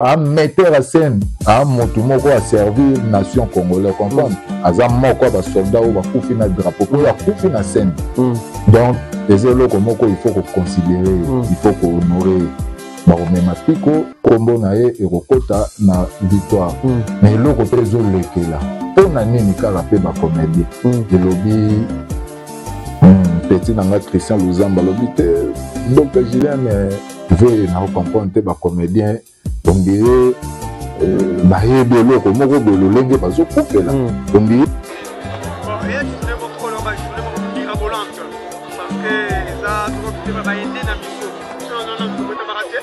A metteur à scène, a motu moko a servir nation congolais, comprendre. Aza moko ya basoldat oyo bakufi na drapeau, oyo akufi na scène. Donc eza eloko moko il faut koconsidérer, il faut kohonorer. Bakomema Piko, nkombo na ye ekokota na victoire. Mais eloko mpe ezolekela, mpo na nini kaka mpe bacomédie? Elobi petit na nga Christian Luzamba, alobi te Dr Julien, mais ve na comprendre te, bacomédien on dirait bayebi eloko moko boye, lolenge bazokufela, on dirait. Bon, eya journée moko koloba, journée moko mirobolante, parce que eza tokokitema bayende na biso nonono tokotamaka te.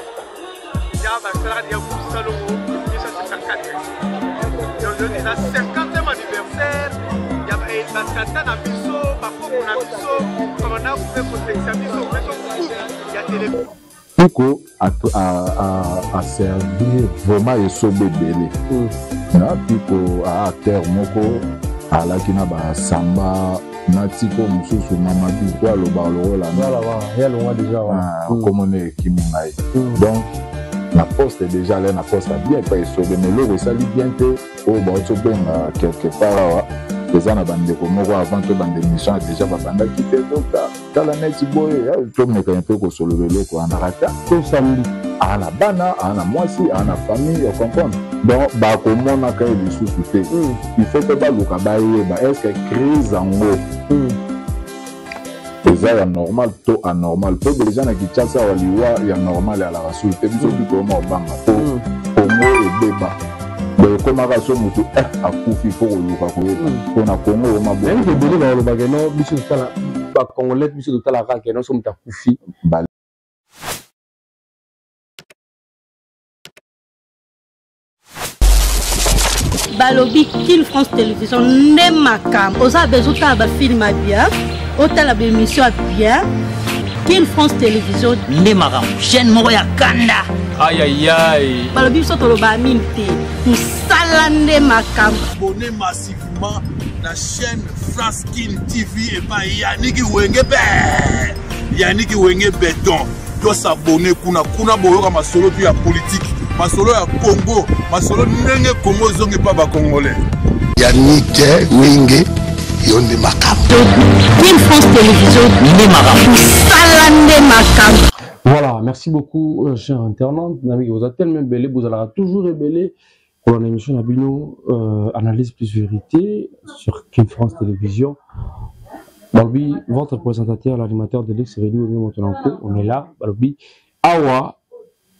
Ya basalaka deja groupe Salongo 1974, donc eza 50e anniversaire ya batata na biso, bakoko na biso komanda mpe kosekisa biso biso groupe ya tele. Piko aservir vraiment Esobe ebele. Na Piko a acteur moko alaki na basamba na tiko mosusu, Mamadu po alobaka lokola komona ekimi ngai. Donc na poste déjà ale na poste ya bien epai Esobe, mais eloko esali bien te oyo bauti obenga quelque part awa, eza na bandeko moko avant tobanda émission déjà babandaki te. Docteur, tala neti boye, tomekani mpe kosolola eloko wana kaka. To samedi. Aa na bana, aa na mwasi, aa na famille, ocomprendre. Donc bakomonaka ye lisusu te. Il faut mpe baluka bayeba est ce que crise yango eza ya normal to anormal, mpo déjà na Kinshasa awa liwa ya normal alaka susu te. Biso tu toyoma obanga mpo Kongo ebeba boye, ekomaka so motu akufi, fo koluka koyeba mpo na Kongo oyoma. Nayebi ebele balobaka no biso totala bacongolais, biso totalaka ke no so moto akufi. Balobi Kin France Télévision nde makambo. Oza besoin otala bafilm ya bien, otala baémission ya bien, Kin France Télévision nde makambo, chaîne moko ya kanda. Ayayay. Balobi biso toloba mingi te, mosala nde makambo. Abonnez massivement la chaîne France Kin TV epai Yaniki Wenge be, Yaniki Wenge Beton. Tosabone kuna kuna, boyoka masolo tu ya politike, masolo ya Congo, masolo ndenge Congo ezongi mpa bacongolais. Yannick Wenge, yo nde makambo. Kin France Télévision nde makambo. Mosala nde makambo. Voilà, merci beaucoup, chers internautes. Nami, vous êtes tellement ebele, vous allez toujours ebele pour l'émission na bino Analyse plus vérité sur King France Télévision. Balobi, votre présentateur, l'animateur de l'ex Rédu Motonanko, on est là. Balobi, awa,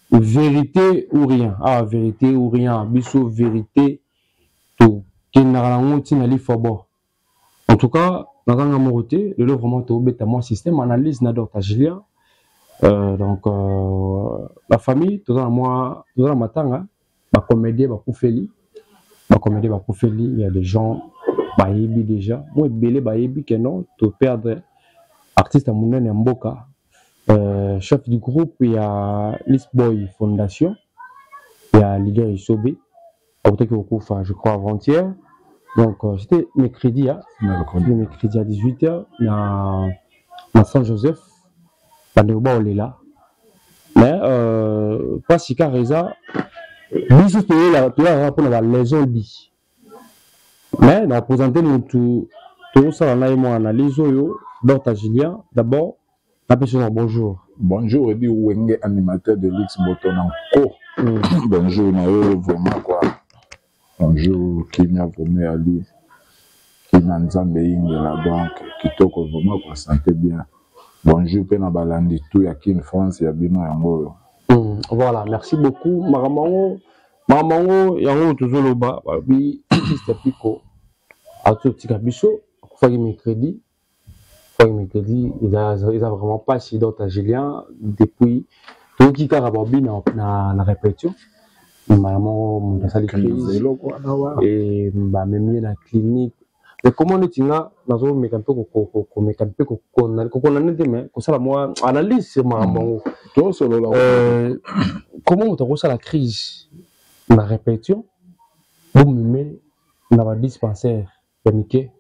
vérité ou rien. Awa, vérité ou rien. Biso, vérité, tout. Kinarangou, tinali fobo. En tout cas, nazanga moko te, lelo vraiment tobeta mwa système analyse na Dr Julien. Donc la famille, toza na mwa, toza na matanga, ba comédien bakufeli, ba comédien bakufeli, il y a des gens bayebi déjà, moi ebele bayebi que non, to perdre artiste ya monene ya mboka, chef du groupe ya Lisboy Fondation ya leader Isobe, akutaki kokufa je crois avant-hier. Donc c'était mercredi, hein? Mercredi. Mercredi à 18h na Saint-Joseph, bandeko baolela. Mais mpasi kaka eza biso toyelaka mpona balaison di, mais na présente motu tokosala na ye mwa analyse oyo, Dr Julien. D'abord napesi yo bonjour. Bonjour Edi Wenge, animateur de Lix Botonanko. Bonjour na yo vraiment quoi. Bonjour Kimia vraiment Ali. Kimia Nzambe ingela, donc kitoko vraiment quoi, santé bien. Bonjour pe na balandi tout ya Kin France ya bino yango oyo. Voilà, merci beaucoup. Makambo makambo yango tozoloba, balobi artiste Piko atotika biso, akufaki mercredi. Akufaki mercredi, eza vraiment pasi Dr Julien. Depuis toyoki kaka babi na répétition, mbala moko moto asali crise eloko wana wa. E bamemi ye na clinique. Mais comment neti nga nazomeka mpe komeka mpe kokondane te, mais kosala mwa analyse sur makambo yango. Tosolola. Comment moto akosala crise na répétition, bomeme na badispensaire ya mike?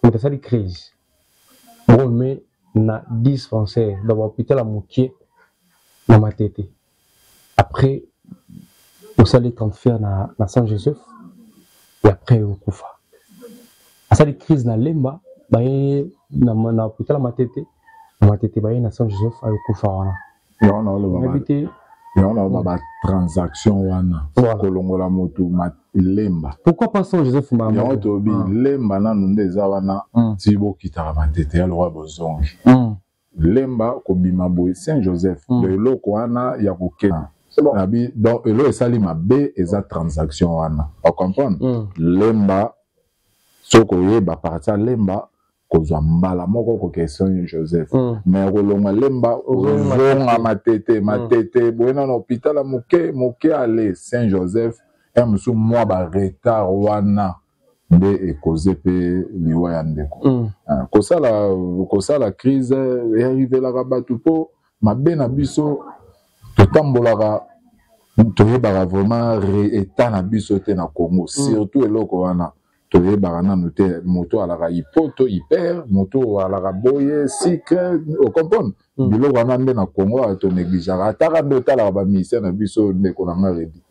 Moto asali crise, bomeme na dispensaire dans bahôpital ya mokie na Matete, après Osali transfert na Saint Joseph et après okufa. Asali crise na Lemba, baye na hôpital Matete, na Matete baye na Saint Joseph ayokufa wana. Yango te yango na ba transaction wana kolongola motu lemba. Pourquoi pas Saint Joseph mama? Yango tobi lemba nanu nde eza wana ti bokitaka Matete ya lokwa bozongi. Lemba kobima boye Saint Joseph donc eloko wana ya kokenda nabi donc eloko esali mabe eza transaction wana o comprendre. Lemba soki koyeba parti ya Lemba kozwa mbala moko kokende Saint Joseph, mais kolongwa Lemba ozonga Matete, Matete boye na hôpital ya moke moke ale Saint Joseph ya mosusu mwa ba retard wana nde ekoze mpe liwa ya ndeko. Kosala crise earrivelaka bato mpo mabe na biso totambolaka toyebaka vraiment état na biso te na Congo, surtout eloko wana toyebaka nanu te. Moto alaka hypo to hyper, moto alaka boye sucre, ocomprendre biloko wana nde na Congo awa tonégligeaka. Ataka nde otalaka bamusicien na biso, ndeko na nga Redi,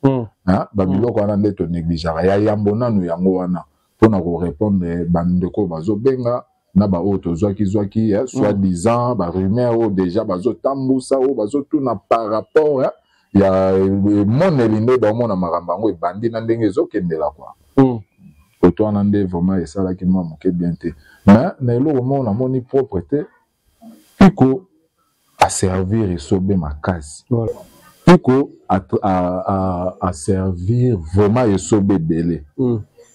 babiloko wana nde tonégligeaka ya yambo nanu yango wana mpona korépondre bandeko bazobenga na baoyo tozwaki-zwaki soi-disant barumeur oyo déjà bazotambusa, oyo bazotuna par rapport ya emoneli nde baomona makambo yango ebandi na ndenge ezokendela kua. Koto wana nde vraiment esalaki mwa moke bien te, mais na eloko moko namoni propre te. Piko aservir Esobe makasi. Piko aservir vraiment Esobe ebele.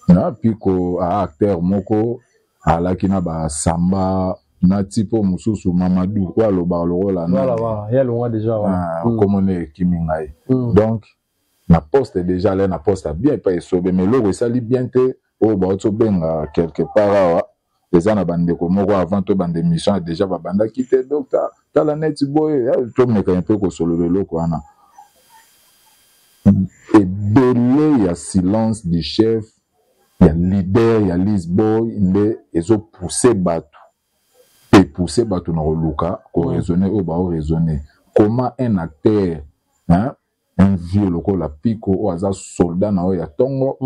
Na Piko a acteur moko alaki na basamba na tipo mosusu Mamadou oyo alobaka lokola komona ekimi ngai. Donc na poste déjà ale na poste ya bien epai Esobe, mais eloko esali bien te oyo bauti obenga quelque part awa eza na bandeko moko avant to banda émission déjà babandaki te docteur tala neti boye tomeka mpe kosolola eloko wana ebele ya silence du chef ya leader ya Lisboy nde ezopousse bato epousse bato na koluka koraisonner oyo baoraisonner comment un acteur, hein, un vieux lokola Piko oyo aza soldat na oyo ya ntongo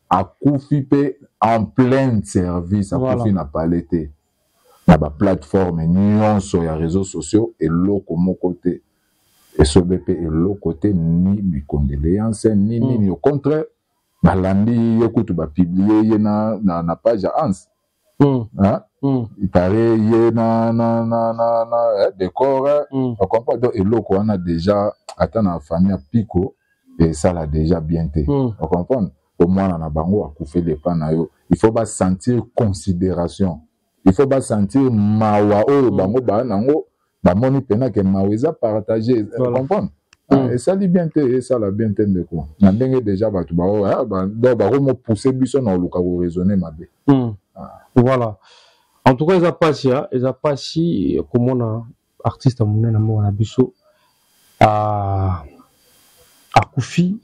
akufi mpe en plein service, akufi na palais te, na baplateforme nyonso ya réseaux sociaux eloko moko te, Esobe mpe eloko te, ni bicondoléance ni nini. Au contraire, balandi ye kutu bapublier ye na page ya Hans. Hein? Il paraît ye na décor. Ocomprend donc eloko wana déjà ata na famille ya Piko esala déjà bien te. Ocomprendre omwana na bango akufeli epa na yo, il faut basentir considération, il faut basentir mawa oyo bango baa nango, bamoni mpena ke mawa eza partage. Comprendre esali bien te, esala bien te ndeko na ndenge déjà bato donc bakomopousse biso na koluka koraisonner mabe. Voilà, en tout cas eza mpasi, eza mpasi komona artiste monene na mboka na biso akufi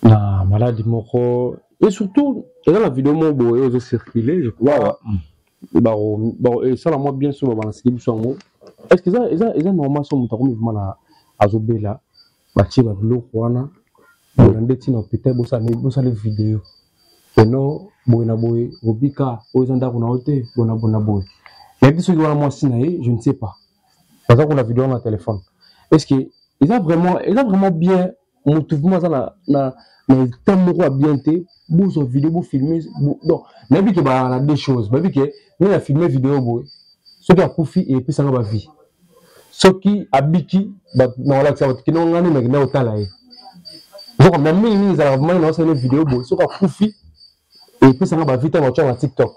na maladie moko. Et surtout eza na video moko boye oyo ezocircule, je crois esala mwa bien so babalanseli biso yango. Est ce que eza normal so moto akomi vraiment na azobela, batie babiloko wana boye nde ntina hôpital, bosala video eno boye na boye, obika oyo eza ndako na yo te, boye na boye na boye? Nayebi soki wana mwasi na ye, je ne sais pas, baza kuna video na téléphone. Est ce que eza vraiment bien motu vraiment aza na état moko ya bien te, bozwa video, bofilme? Donc nayebi ke baa na deux choses, bayebi ke nde na filme video boye, soki akufi epesanga bavie, soki abiki na kolakisa bato kino nga nde nakenda kotala ye. Na mingimingi ezalaka vraiment naosala video boye, soki akufi epesanga bavie ntango batyaka na TikTok.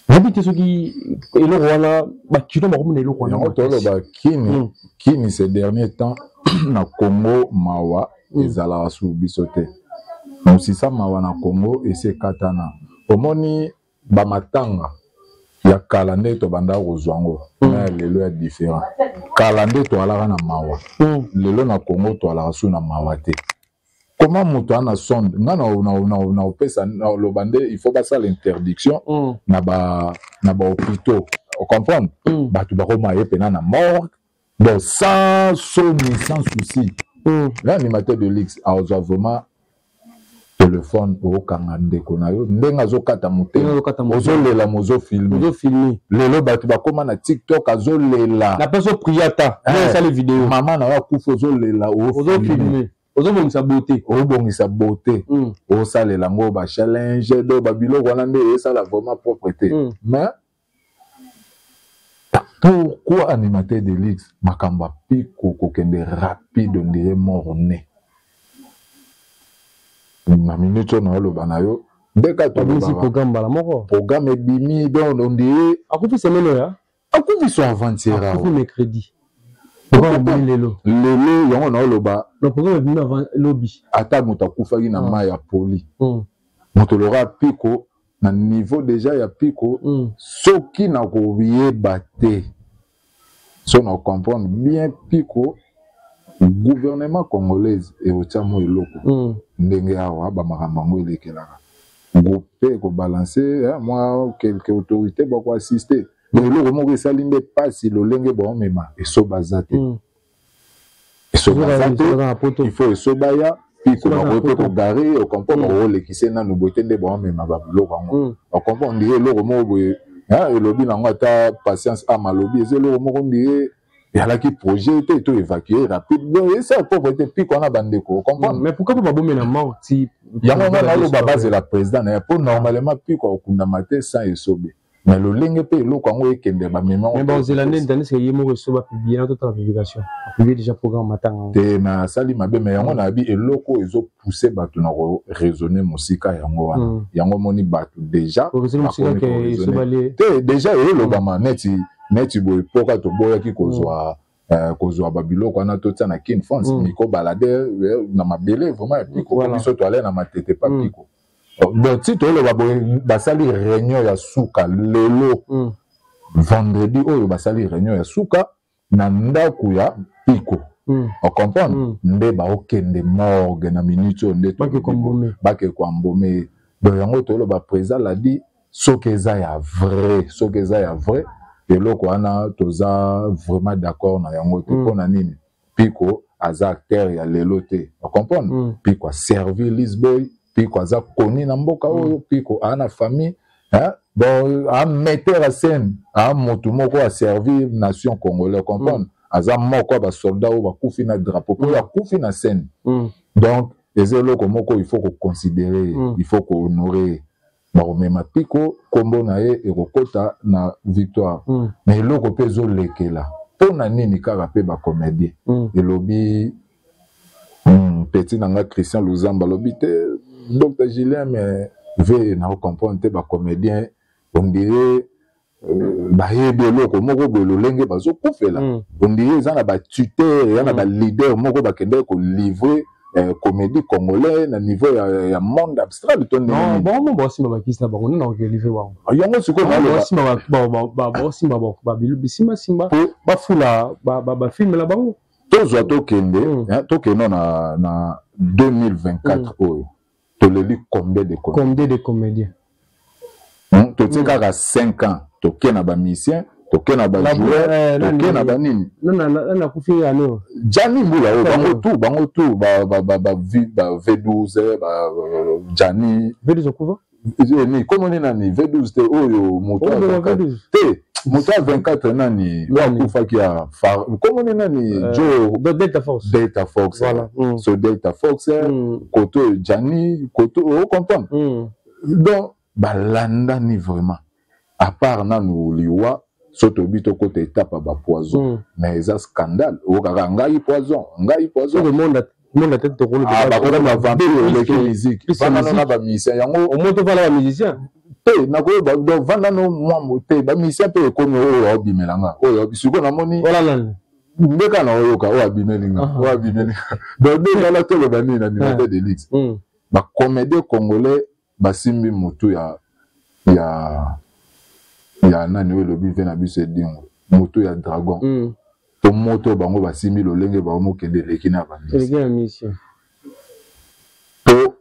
Nayebi te soki eloko wana bakino bakomi na eloko wana. Yango toloba kini kini ces derniers temps na Congo mawa ezalaka su biso te, mosisa mawa na Congo esi ekatana. Omoni bamatanga ya kala nde tobandaka kozwa yango na ya lelo ya différent. Kala nde toalaka na mawa, lelo na Congo toalaka su na mawa te. Comment moto ana sonde nga na opesa na oloba nde il faut basala interdiction na bahôpitaux, ocomprendre? Bato bakoma ye mpena na morgue, donc sans soni, sans souci. L'animateur de luxe azwa vraiment telefone, okanga ndeko na yo ndenge azokata motema, ozolela, mozofilme. Lelo bato bakóma na TikTok, azolela. Napesi oprie ata osali video. Mama na yo akufi, ozolela. Ozofilme, ozobongisa beauté. Obongisa beauté, osalela yango bachallenge. Do babiloko wana nde esala vraiment propre te. Mais pourquoi, animateur de luxe, makambo ya Piko kokende rapide, on dirait mort né na minute oyo naoloba na yo? Ndeka tolobaka programme mbala moko. Programme ebimi, donc on dirait Akufi semaine oyo? Akufi so avant-hier. Akufi mercredi, programme ebimi lelo. Lelo yango naoloba. Le programme ebimi avant lobi. Ata moto akufaki na mai ya poli, moto loka Piko, na niveau déjà ya Piko, soki nakoyeba te, so na comprendre bien Piko, gouvernement congolaise ekotia mo eloko ndenge awa bamakambo yango elekelaka, groupe mpe ekobalance mwa quelque autorité bakoassiste. Donc eloko moko esali nde mpasi, lolenge baomema Esobe aza te. Esobe aza te, il faut Esobe aya. Piko bakoki mpe kogare, ocomprendre, bakolekisa nanu boye te nde baomema babiloko yango, ocomprendre. Ndire eloko moko boye elobi nango ata patience ama alobi eza eloko moko ndire ezalaki projet te to évacuer rapide. Donc esa propre te Piko wana, bandeko, ocomprendre. Mais pourquoi mpo babomela mort ti? Yango nga naloba, bazela président na ye, mpo normalement Piko akokundama te sans Esobe. Mais lolenge mpe eloko yango ekende, bamema. Mais bazela nde tandis que ye moko Esobe apublie na totala publication, apublie déjà programme matanga. Te, nasali mabe. Mais yango nayebi eloko oyo ezopousse bato na koraisonne mosika, yango wana yango omoni bato déjà te, déjà elobama neti boye mpoka toboyaki kozwa babiloko wana totia na Kin France, micro baladeur na mabele vraiment ya Piko. Biso toale na Matete pa Piko. Donc ti toyoloba boye, basali réunion ya suka lelo, vendredi oyo, basali réunion ya suka na ndako ya Piko, ocomprendre, nde baokende morgue na minute oyo nde bake koambome. Donc yango toyoloba, président ladi, soki eza ya vrai, soki eza ya vrai, eloko wana toza vraiment d'accord na yango te. Mpo na nini? Piko aza acteur ya lelo te, ocomprendre. Piko aservi Lisboy, Piko aza koni na mboka oyo, Piko aa na famille, hein? Bon, a metteur à scène, a motu moko aservi nation congolais, comprendre. Aza moko ya basoldat oyo bakufi na drapeau, mpo oyo akufi na scène. Donc eza eloko moko il faut koconsidérer, il faut kohonorer. Bakomema Piko, nkombo na ye ekokɔta na victoire. Mais eloko mpe ezolekela, mpo na nini kaka mpe bacomédien? Elobi petit na nga Christian Luzamba, alobi te, Dr Julien, mais ve na ocomprendre te, bacomédien on dirait bayebi eloko moko boye, lolenge bazokufela, on dirait eza na batuteur, eza na baleader moko bakendaki kolivre comédie congolais na niveau ya monde abstrait to ndenge. Bango baosimba bakisi na bango nde nakoki bango. Yango sikoyo. Baosimba bisimbasimba, bafula bafilme na bango. Tozwa, tokende, tokende na 2024 oyo, toleli combien de combien de comédiens? Totie kaka 5 ans, toke na bamusicien, toke na bajoueur, toke na banini. Nakufi ano. Jani Mbula oyo, bango tu, bango tu ba V12, Jani. V12 okufa. Ni komoni nani, V12 te, oyo moto te, moto ya 24 nani, oyo akufaki ya, komoni nani, Jo. Delta Force. Delta Fox. So Delta Fox, koto oyo Jani, koto oyo, comprendre. Donc balandani vraiment, à part nanu liwa, so toyebi tokota étape ya bapoison. Mais eza scandale, okaka ngai poison, ngai poison. Bakota bavampire, eleki musique, vandano na bamusicien yango. Omo tovala bamusicien. Te, nakoyeba. Donc vandano mwa te, bamusicien mpe ekomi oyo aobimela nga, oyo sikoyo namoni ndeka na oyoka oyo abimeli nga, oyo abimeli nga. Donc nde ezala, toloba nini na animateur de luxe? Bacomédien congolais basimbi motu ya nani oyo elobi ve na biso Edingo, motu ya dragon, to moto bango basimbi, lolenge baomokende eleki na bamisi to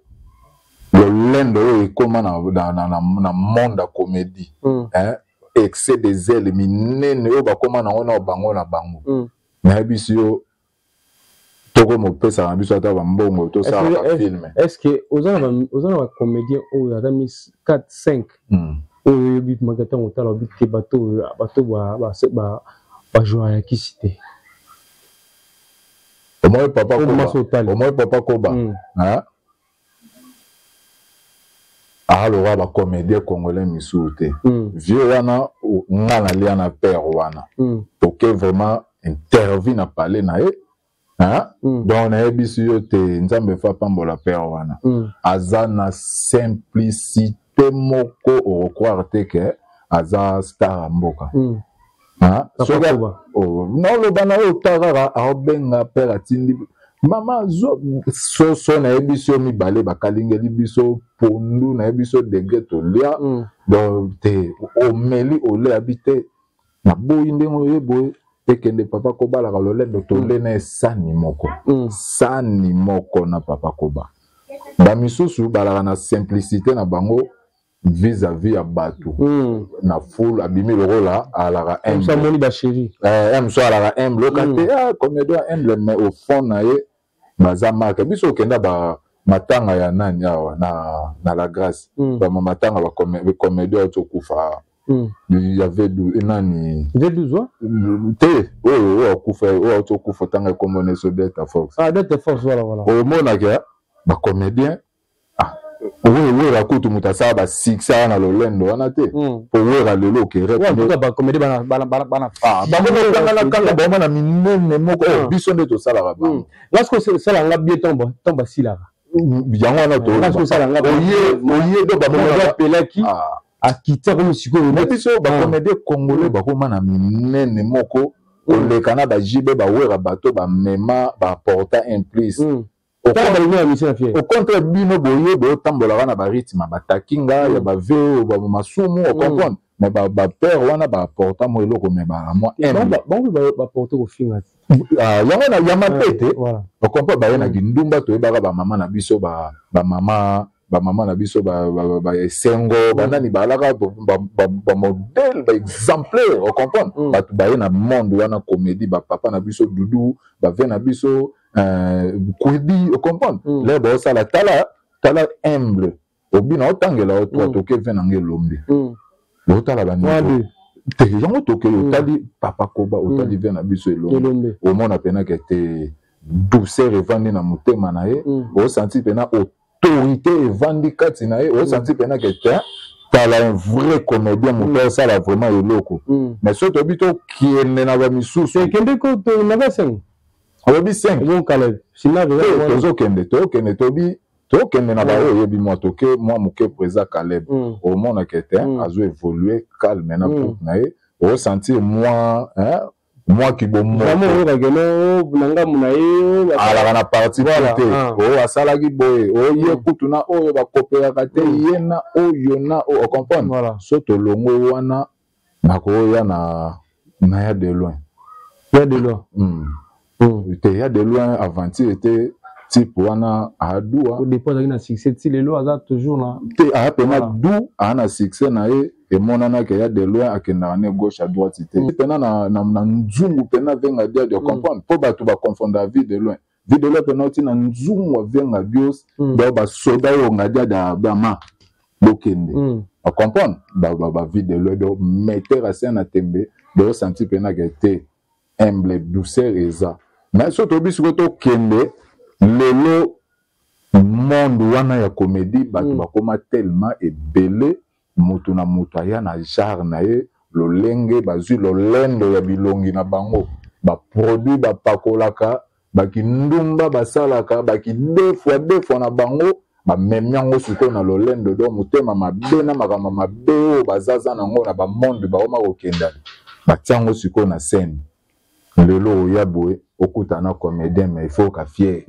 lolendo oyo ekóma na monde ya comédie, hein? Excès de zèle minene oyo bakóma nango na bango na bango. Nayebisi yo, Tokoma opesaka na biso ata bambongo, tosala bafilm. Est ce que oza na bacomédien oyo ata 4 5 oyo oyebi maka ntango otala obi te, bato oyo, bato bajouaka ya kisi te? Omoi papa Koba, omoi papa Koba aloka bacomédien congolais misusu te. Vieux wana, nga nalia na père wana, toke vraiment interview na palais na ye. Donc nayebisi yo te, Nzambe fa apambola père wana. Aza na simplicité moko, okocroire te ke aza star ya mboka. Naoloba na oyo ta kaka aobenga père, atindi mama soso, nayebi yo, mibale bakalingeli biso pondu, nayebi so degré tolia. Donc te omeli oleabi te, naboyi ndenge oye boye, ekende papa kobalaka lolendo, tole na esani moko, sani moko na papa Koba. Bamisusu balaka na simplicité na bango vis-à-vis ya bato na foule, abimi lokola alaka humble, bachéri. Mosu alaka humble, oka te comédien humble, mais au fond na ye baza marke. Biso okenda ba matanga ya nani awa na La Grâce, bama matanga bacomédien oyo tokufa, ya V12 nani? V12. Te, oyo akufa, oyo auti okufa, otanga ekombo neso, Delta Force. Ah, Delta Force, voilà voilà. Omonaka bacomédien, ah, Wera kutu moto asala basuccès wana na lolendo wana te, po Wera lelo okere bango na kanga bango na minene moko oyo biso nde tosalaka bango. Lorsque osalanga bien, ntango basilaka. Yango wana oye do. Bapelaki akiti, akomi sikoyo. Na biso bacomédien congolais bakóma na minene moko koleka na bajibe, bawera, bato bamema baapporta un plus. Au contraire, bino boye botambolaka na barythme batakinga ya bave oyo bamasumu, ocomprendre, mais bapère wana baapporta mo eloko, me mwa bango baporte kofinga. Yango na ya mabe te, ocomprendre, baye na kindumba, toyebaka bamama na biso, bamama na biso baesengo, banani balaka bamodèle, baexemplaire, ocomprendre. Bato baye na monde wana comédie, bapapa na biso Dudu, bave na biso Kwebi, ocomprendre, lere baosala, tala tala humble obina otangela o toi, toke ve nanga Elombe, otala bandeko te, yango toke, otali papa Koba, otali ve na biso Elombe, omona mpenake te douceur evandi na motema na ye, osanti mpena autorité evandi kati na ye, osanti mpena ke te, tala un vrai comédien, moto asala vraiment eloko. Mais soki toyebi tokende na bamisusu. Ekende na 5. Olobi 5, tozokende, tokende, tobi tokende na baoyo oyebi mwa, toke mwa moke. Président Caleb, omonaka te azo évolue calme na groupe na ye, osentir mwa kibomoko na ngambu na ye. Alaka na parti te, oyo asalaki boye, oye kutu na oyo bakopelaka te, ye na oyo na oyo, ocomprendre. So tolongo wana, nakoya na ya de loin. Ya de loin. Te, ya de loin aventure te, type wana aduwa. Depuis azalaki na succès ti lelo aza toujours na Te, aya mpena du aa na succès na ye, emonanaka ya de loin akendaka ne gauche à droite te, mpena na nzungu mpena venga diadio, comprendre, mpo bato baconfondre vie de loin, vie de loin mpena oti na nzungu avenga bios. Donc basoda oyo nga diadia bama bokende, ocomprendre, bavie de loin, donc metteur asia na tembe, boyosanti mpenaka te humble, douceur eza. Mais so toyebi sikoyo tokende lelo monde wana ya comédie, bato bakóma tellement ebele, moto na moto aya na genre na ye, lolenge bazwi lolendo ya bilongi na bango, baproduit bapakolaka, bakindumba basalaka, baki deux fois deux fois na bango, bamemi yango sikoyo na lolendo. Donc motema mabe na makambo mabe oyo bazaza nango na bamonde, baoma kokenda, batia yango sikoyo na scène. Lelo oya boye, okutana na comédien, mais il faut oka fier,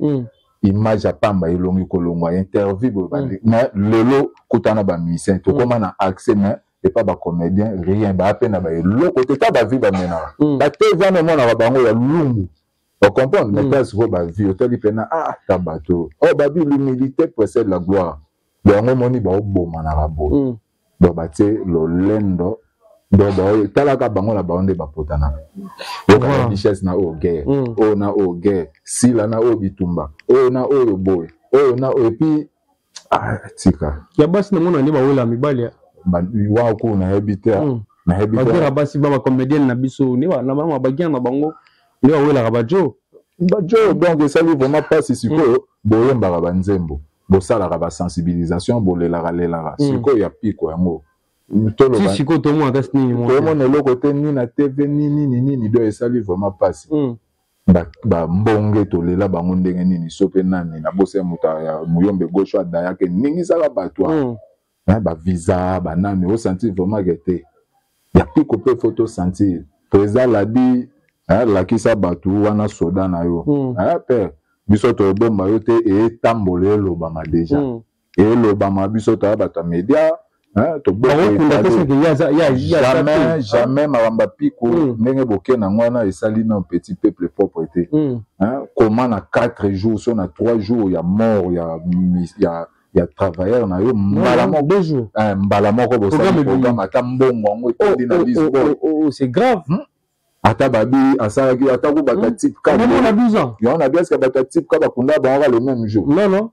image ya pamba, elongi kolongwa interview boye. Mais lelo kutana bamusicien, tokóma na accès, mais epa bacomédien rien, baya mpe na baeloko te, ta bavie bamenaka batv wana, emonaka bango ya lungu, ocomprendre. Mais ta sikoyo bavie, otali mpena, ah, ta bato oyo babi l'humilité précède la gloire, yango omoni baobomanaka boye. Donc batie lolendo. Donc talaka bango na bango nde bapotanaka. Yoka richesse na oyo guerre, oyo na oyo guerre, sila na oyo bitumba, oyo na oyo boye, oyo na oyo, et puis tika ya basi namona nde bawela mibali. Wa ku nayebi te. Nayebi te. Baguerre basi ba bacomédienne na biso nde na bango baguerre na bango nde bawelaka bajo. Bajo. Donc esali vraiment mpasi. Sikoyo boyembaka banzembo, bosalaka basensibilisation, bolelaka lelaka. Sikoyo ya piko yango. Sikoyo tomona kasi nini? Tomona eloko te, ni na TV ni nini nini. Donc esali vraiment mpasi. Bambonge tolela bango ndenge nini? So mpe nani nabosa ya moto ya muyombe gauche adayaka eningisaka bato, bavisa banani. Osentir vraiment ke te, ya piko mpe faut tosentir. Président Ladi, lakisa bato wana soda na yo. Père, biso tobomba yo te, etambola, elobama déjà, elobama. Biso toya bato ya média. Jamais, jamais makambo ya piko ndenge boke nango wana esali na petit peuple propre te. Comment na 4 jours so na 3 jours ya mort ya travailleur na yo, mbala moko, mbala moko bosali programme, ata mbongo yango etindi na Lisbonne? C'est grave. Ata babi asalaki, ata ku bato ya type ka yango na biaske, bato ya type ka bakunda bango le même jour. Non, non.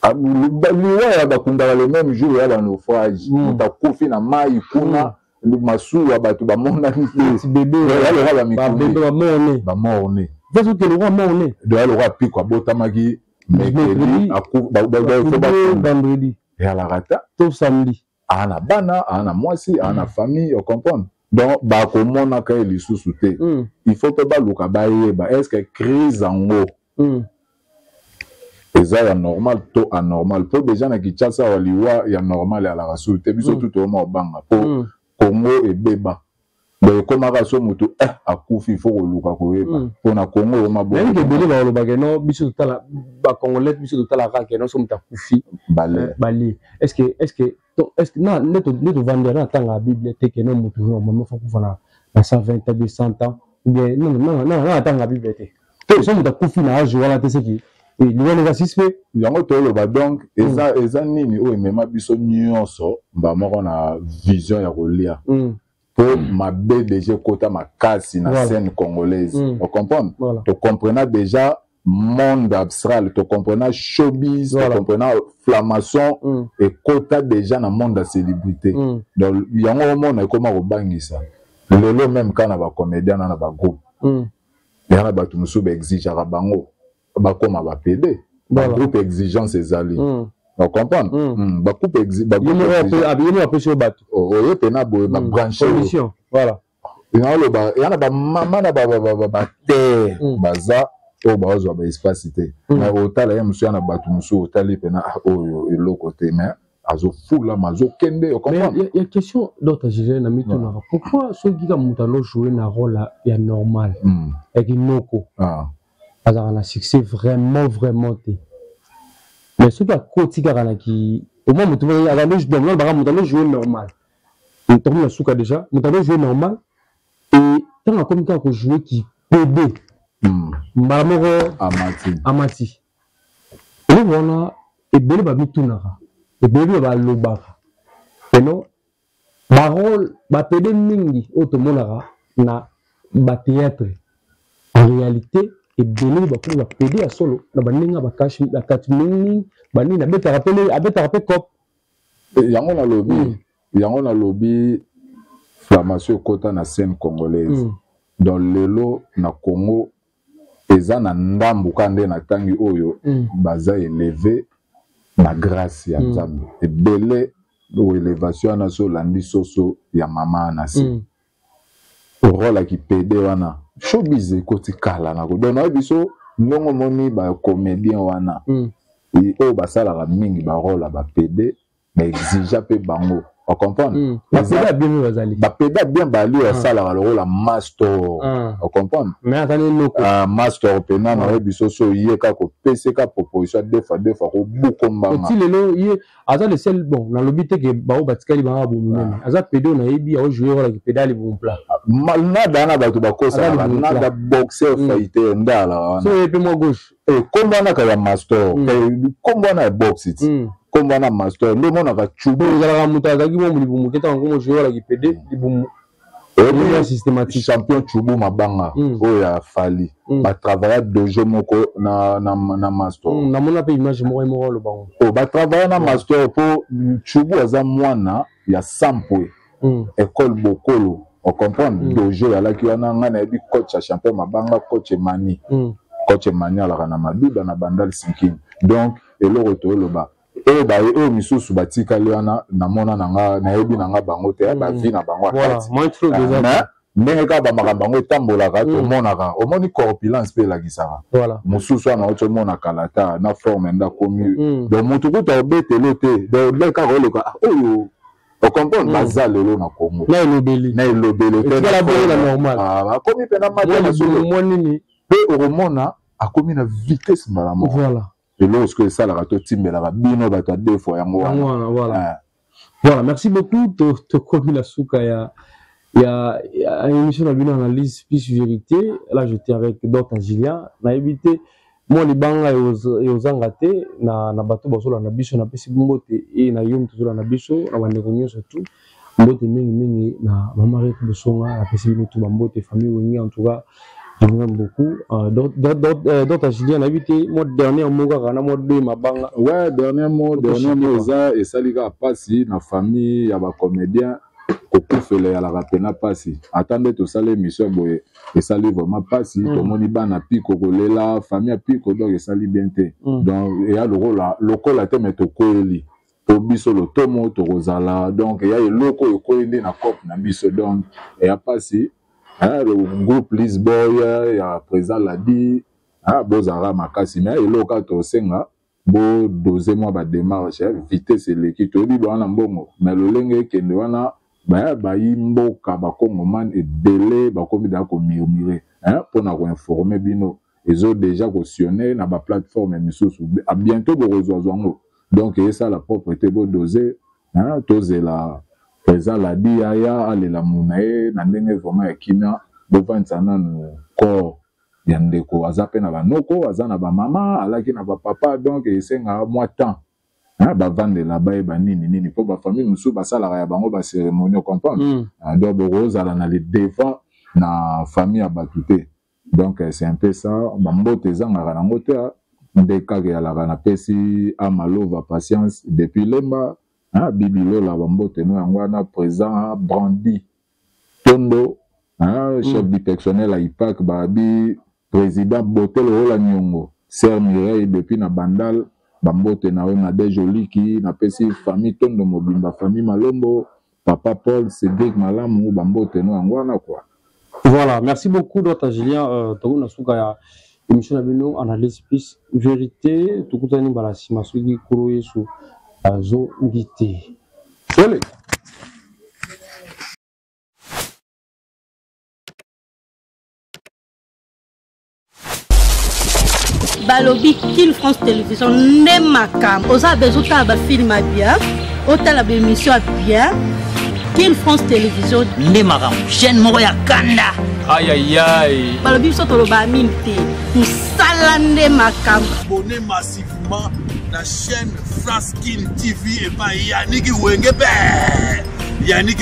Liwa ya bakundaka le même jour ya banaufrage. Moto akufi na mai kuna, masuwa, bato bamonani te. Ya lokola bamikumbi bamort-né. Mort-né. Ya lokola piko abotamaki mercredi, vendredi. Eyalaka ta. To samedi. Aa na bana, aa na mwasi, aa na famille, ocomprendre? Donc bakomonaka ye lisusu te. Il faut mpe baluka bayeba est ce que crise yango eza ya normal to anormal, mpo déjà na Kinshasa awa liwa ya normal ezalaka susu te. Biso tu toyoma obanga mpo Congo ebeba. Donc ekomaka so motu akufi, il faut koluka koyeba mpo na Congo oyoma. Nayebi ebele balobaka no biso totala bacongolais, biso totalaka ke no so moto akufi bale. Est ce que na nde tovandi na ntanga ya Bible te ke no motu normalement faut kufa na 120 ans, 200 ans, ou bien non, non, na ntanga ya Bible te, so moto akufi na age wana te, seki liwa eza suspect. Yango toloba. Donc eza nini oyo emema biso nyonso mba moko na vision ya kolia, mpo mabe déjà ekota makasi na scène congolaise, ocomprendre? Tocomprena déjà monde astral, tocomprena showbiz, tocomprena flammation ekota déjà na monde ya célébrité. Donc yango omona ekoma kobangisa lelo, même ka na bacomédien na bagroupe ya na bato mosusu baexigeaka bango bakóma bapédé. Bagroupe exigence ezali, ocomprendre? Bagroupe apesi yo bato. Oye mpena boye babranche. Voilà. Naoloba ya na bamama na baterre baza oyo bazwa baespace te, mais otala ye mosusu ya na bato mosusu, otali mpena oyo eloko te, mais azofulama, azokende. Ocomprendre? Ya question d'autre gilene na mitunaka: pourquoi soki ka moto alojoue na rôle ya normal ya kinoko, azalaka na succès vraiment vraiment te, mais soki akoti kaka na ki au moins moto baka moto alojoue normal, tokomi na suka déjà, moto alojoue normal et ntango akomi kaka kojoue ki pd, mbala moko amati. Amati. Eloko wana ebele bamitunaka, ebele balobaka peno barole bapédé mingi oyo tomonaka na bathéâtre, en réalité ebele bakomi bapédé ya solo na bandenge ya bakati mingi banini abetaka mpe, abetaka mpe cop. Yango nalobi, yango nalobi, formation ekota na scène congolaise. Donc lelo na Congo eza na ndambu ka nde na ntangi oyo baza élevé na grâce ya Nzambe. Ebele oyo élévation wana so olandi soso ya mama na se rôle ya kipédé wana, showbiz ekoti kala na ko. Donc nayebi so ndongo omoni bacomédien wana oyo basalaka mingi barôle ya bapédé, baexige mpe bango, ocomprendre? Bapédé ya bien bazali. Bapédé ya bien bali oyo asalaka lokola master, ocomprendre? Mais azali eloko. Master mpena nayebi so so ye kaka kopeseka proposition deux fois, deux fois kobuka mbanga. Oti lelo ye aza le seul. Bon, nalobi te ke bao batikali banga bominene, aza pédé oyo nayebi aojoue rôle ya kipédé ali bon plat. Nada wana bato bakosalaka nada boxer fighter nde alaka wana. So ye mpe mwa gauche. Kombo wana kaka ya master, kombo wana ya boxe ti. Kombo wana Master nde omonaka Chubu. Ezalaka moto azalaki mwa libumu te, ntango nkomo jour alaki pede libumu. Oyebi systématique champion Chubu Mabanga oyo ya Fally, batravailla dojo moko na Master. Namona mpe image moko moko aloba ngo. Oyo batravailla na Master, mpo Chubu aza mwana ya Sampwe, école Bokolo, ocomprendre? Dojo ezalaki wana. Ngai nayebi coach ya champion Mabanga, coach Emani. Coach Emani alaka na Maduda na Bandal Sinkini. Donc eloko toyoloba, oyo baye oyo misusu batikali wana, namona na nga, nayebi na nga bango te, bavie na bango akati. Mais ndenge kaka bamakambo yango etambolaka, tomonaka, omoni corpulence mpe elakisaka mosusu wana oti omona kala ta na forme nde akomi. Donc motu kuta obetele te, donc le kaka oleka oyo, ocomprendre? Baza lelo na Congo. Na elobeli. Na elobeli te, akomi mpe na mwa nini. Mpe okomona akomi na vitesse mbala moko. Eloko sikoyo esalaka, totimbelaka bino bato ya deux fois yango wana. Voilà, merci beaucoup. Tokomi na suka ya émission na bino Analyse plus vérité. Là, j'étais avec Dr Julien. Nayebi te mwa libanga eozanga te na bato bazolanda biso. Napesi mbote e na yo moto ozolanda biso, na bandeko nyonso tu, mbote mingimingi na mama Rete Bosonga. Napesi bino tu bambote, famille Wenge. En tout cas, je vous aime beaucoup. Dr Julien, nayebi te mwa dernier mot kaka na mwa deux mabanga. Ouais, dernier mot, dernier mot eza, esali kaka mpasi na famille ya bacomédien. Kokufela eyalaka mpena mpasi. Ata nde tosala émission boye, esali vraiment mpasi. Tomoni bana Piko kolela, famille ya Piko, donc esali bien te. Donc eya lokola te, me tokweli po biso lotomo tokozala. Donc eya eloko oyo ekweli nde na cope na biso, donc eya mpasi. Groupe Lisboy ya président Ladi, bozalaka makasi. Mais eloko kaka tosenga, bodose mwa badémarche, vitesse eleki. Toyebi bawana mbongo, mais lolenge ekende wana, baya bayi mboka bakongomane ebele bakomi deya komurmure. Mpona koinforme bino, ezo déjà kosionne na baplateforme misusu, bientôt bokozwazwa yango. Donc esala propre te, bodose, tozela président Ladi aya alela mu na ye na ndenge vraiment ya kimia. Bovandisa nanu corps ya ndeko, aza mpe na banoko, aza na bamama, alaki na bapapa, donc esengaka mwa temps bavandela, bayeba nini nini, mpo bafamille mosusu basalaka ya bango bacérémonie, comprendre? Donc bokozala na le devant na famille ya bato te. Donc c'est un peu ça. Bambote ezangaka nango te, nde kaka eyalaka. Napesi Amalova Patience depuis Lemba, Bibi Lola, bambote no yango wana. Présent Brandi Tondo, chef du personnel ya IPAC, babi président Botel Ola Nyongo, sœur Mireille depuis na Bandal, bambote na yo. Nadege Oliki, napesi famille Tondo mobimba, famille Malombo, papa Paul Cédric Malamu, bambote no yango wana quoi. Voilà, merci beaucoup Dr Julien. Tokomi na suka ya émission na bino Analyse plus vérité. Tokutani mbala nsima soki Nkolo Yesu azongi te. Ole. Balobi Kin France Télévision nde makambo. Oza besoin otala bafilme ya bien, otala baémission ya bien, Kin France Télévision nde makambo, chaîne moko ya kanda. Ayayay. Balobi biso toloba mingi te, mosala nde makambo. Abonnez massivement na chaîne France Kin TV epai Yaniki Wenge be Yaniki.